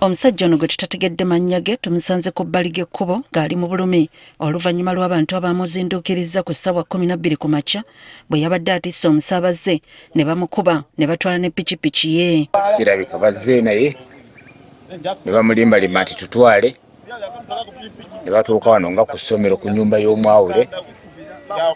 Omusajja ono gwe tutategedde mannya ge tumusanze ku bbali g'ekkubo ng'ali mu bulumi oluvannyuma lw'abantu abaamuzinduukirizza ku ssaawa 12 ku makya bwe yabadde atisse omusaabaze ne bamukuba ne batwala ne pikipiki ye. Kirabika bazze naye ne bamulimbalimba nti tutwale ne batuuka wano nga ku ssomero ku nnyumba y'omwawule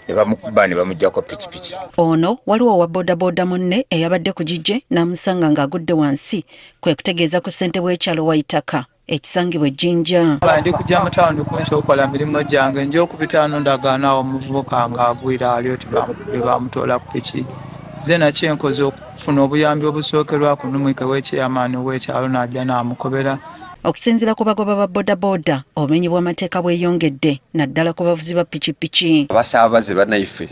ne bamukuba ne bamuggyako pikipiki. Ono waliwo owa boodabooda munne eyabadde ku gigye n'amusanga ng'agudde wansi kwe kutegeeza ku ssentebe w'ekyalo Waitaka ekisangibwa e Jinja. Ndi kujja mu tawuni kunkya okukola mirimu gyange, nja okubita wano ndagaana awo omuvubuka ng'agwira ali oti bamukubye bamutoola ku piki. Nze nakye nkoze okufuna obuyambi obusookerwako n'omwike w'ekyeyamaani ow'ekyalo n'ajja n'amukobera. Okusinziira ku bagoba ba boodabooda, obumenyi bw'amateeka bweyongedde naddala ku bavuzi ba pikipiki. Abasaabaze bannaife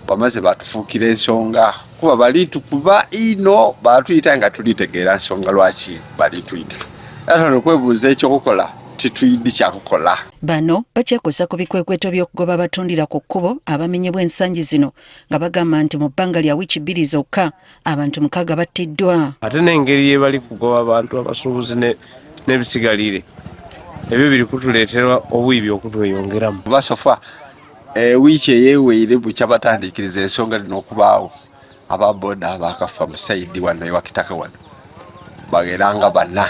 bamaze batufuukira ensonga kuba balitukuba ino batuyita nga tulitegeera nsonga lwaki balituyita. Era ono okwebuuza ekyokukola tituyidi kyakukola. Bano bakyekuusa ku bikwekweto by'okugoba abatundira ku kkubo abamenyebwa ensangi zino nga bagamba nti mu bbanga lya wiiki 2 zokka abantu 6 battiddwa. Ate n'engeri ye bali kugoba abantu abasuubuzi n'ebisigalire ebyo biri kutuleetera obwibi okutweyongeramu. Basofa wiiki eyeeweire bukya batandikiriza ensonga lino okubaawo aba boda abaakafa mu sayidi wano ewakitaka wano bageranga 4.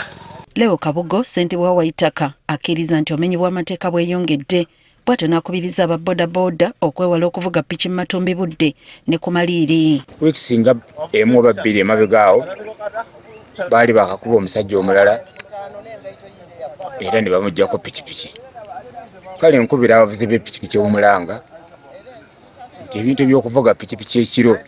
Leo Kabugo ssentebe wa Waitaka akkiriza nti obumenyi bw'amateeka bweyongedde bw'atyo n'akubiriza aba boodabooda okwewala okuvuga piki mu matumbi budde ne ku maliiri. Wiiki singa 1 oba 2 emabega awo baali baakakuba omusajja omulala era ne bamuggyako pikipiki. Kale nkubira abavuzi b'epikipiki omulanga nti ebintu by'okuvuga pikipiki ekiro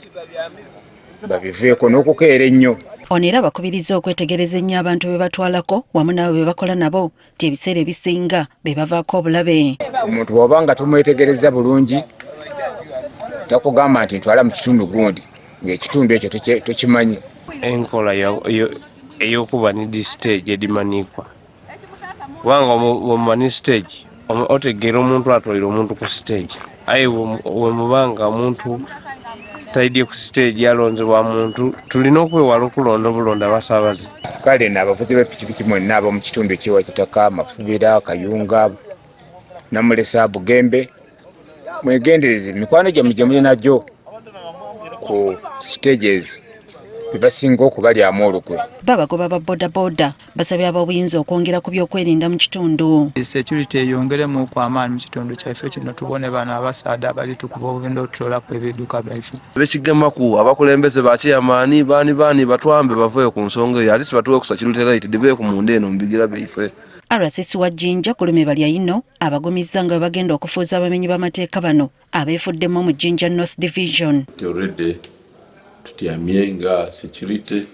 babiveeko n'okukeera ennyo. Ono era abakubiriza okwetegereza ennyo abantu be batwalako wamu n'abo be bakola nabo nti ebiseera ebisinga be bavaako obulabe. Omuntu bw'oba nga tomwetegereza bulungi takugamba nti ntwala mu kitundu gundi ng'ekitundu ekyo tokimanyi. Enkola ey'okuba ne di stage edimanikwa kubanga bw'omuba ne stage otegeera omuntu atwalira omuntu ku stage, aye bwe mubanga omuntu taidye ku stage alonzebwa muntu, tulina okwewala okulonda obulonda abasaabaze. Kale nno abavuzi b'epikipiki mwenna ab'omu kitundu eky'e Kitaka, Mafubira, Kayunga, Namulesa, Bugembe, mwegendereze mikwano gyammwe gye muli nagyo ku stages bebasinga okubalyamu olukwe. Babagoba ba boodabooda basabye ab'obuyinza okwongera ku by'okwerinda mu kitundu. Security eyongeremu ku amaanyi mu kitundu kyaffe kino, tubone bano abasaadha abalitukuba obubinda okutoolaku ebidduka byaife. Ab'ekigemaku abakulembeze ba chairman baani baani batwambe baveeyo ku nsonga eyo, ate sibatuwe ku security light dibeeku munda eno mu bigira byaife. RCC wa Jinja Kulume Balyayino abagumizza nga bwe bagenda okufuuza abamenyi b'amateeka bano abeefuddemu mu Jinja North Division. Already tutyamye nga security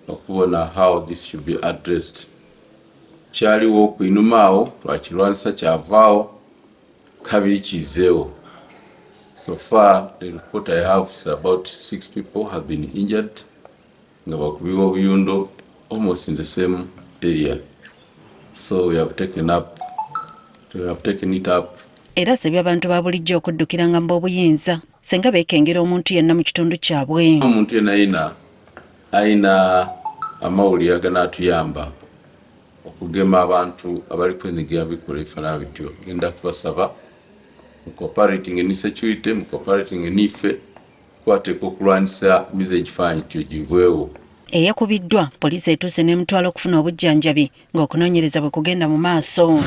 okubona how this should be addressed. Kyaliwo okuinuma awo twakirwanisa kyavaawo kabiri kizeewo. So far the report I have is about 6 people have been injured nga bakubibwa obuyundo almost in the same area. So we have taken it up. Era asabye abantu ba bulijjo okuddukiranga mu b'obuyinza singa beekengera omuntu yenna mu kitundu kyabwe. Omuntu yenna ayina amawulire aganaatuyamba okugema abantu abali kwenyigira bikolwa ebifaanana bityo. Ngenda kubasaba mu cooperating ne security, mu cooperating n'ife, kwateeka okulwanyisa mize egifaananyi kityo gigwewo. Eyakubiddwa poliisi etuuse n'emutwala okufuna obujjanjabi ng'okunoonyereza bwe kugenda mu maaso.